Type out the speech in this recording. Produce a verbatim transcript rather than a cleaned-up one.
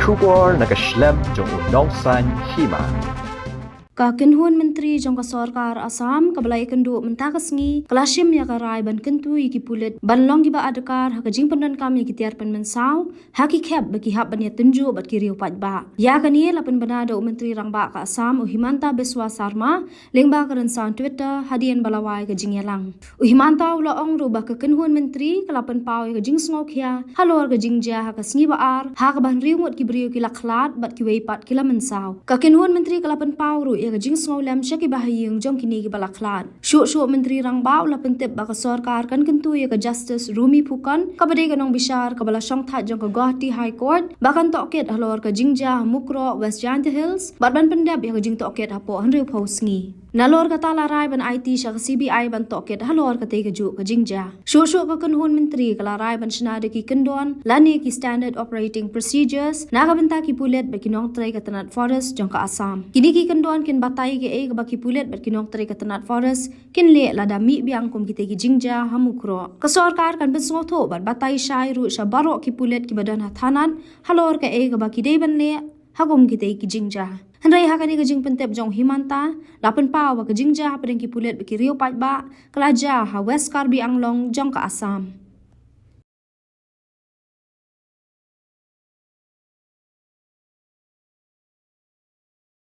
Khubor na ka shlem jong u nongsan hima. Ka kynhun myntri jong ka sorkar Assam kaba la ïakynduh mynta ka sngi ka la shim ïa ka rai ban kyntu ïa ki pulit ban long kiba adkar ha ka jingpyndonkam ïa ki tiar pynmynsaw ha ki khep ba ki hap ban ïatynjuh bad ki riew paidbah. Ïa kane la pynbna da u myntri rangbah ka Assam u Himanta Biswa Sarma lyngba ka rynsan Twitter hadien ba la wai ka jingïalang. U Himanta u la ong ruh ba ka kynhun myntri ka la pynpaw ïa ka jingsngewkhia halor ka jingjia ha ka sngi ba ar ha kaba hynriew ngut ki briew ki la khlad bad kiwei pat ki la mynsaw. Ka kynhun myntri ka la pynpaw ruh ïa ka jingsngewlem sha kiba ha ïing jong kine kiba la khlad. Shuh shuh myntri rangbah u la pyntip ba ka sorkar kan kyntu ïa ka Justice Rumi Phukan kaba dei ka nongbishar kaba la shongthait jong ka Guwahati High Court ba kan tohkit halor ka jingjia ha Mukroh, West Jaintia Hills bad ban pyndep ïa ka jingtohkit hapoh hynriewphew sngi. Nalor kata la rai ban aiti sha ka C B I ban tohkit halor katei kajuh ka jingjia. Shuh shuh ka kynhun myntri ka la rai ban shna da ki kyndon lane ki standard operating procedures na ka bynta ki pulit bad ki nongtrei ka tnat forest jong ka Assam. Kine ki kyndon kin batai kaei kaba ki pulit bad ki nongtrei ka tnat forest kin leh lada mih biang kum kitei ki jingjia ha Mukroh. Ka sorkar kan pynsngewthuh bad batai shai ruh sha baroh ki pulit kiba don ha thanat halor kaei kaba ki dei ban leh ha kum kitei ki jingjia. Hynrei ha kane ka jingpyntip jong u Himanta la pynpaw ba ka jingjia hapdeng ki pulit bad ki riew paidbah ka la jia ha West Karbi Anglong jong ka Assam.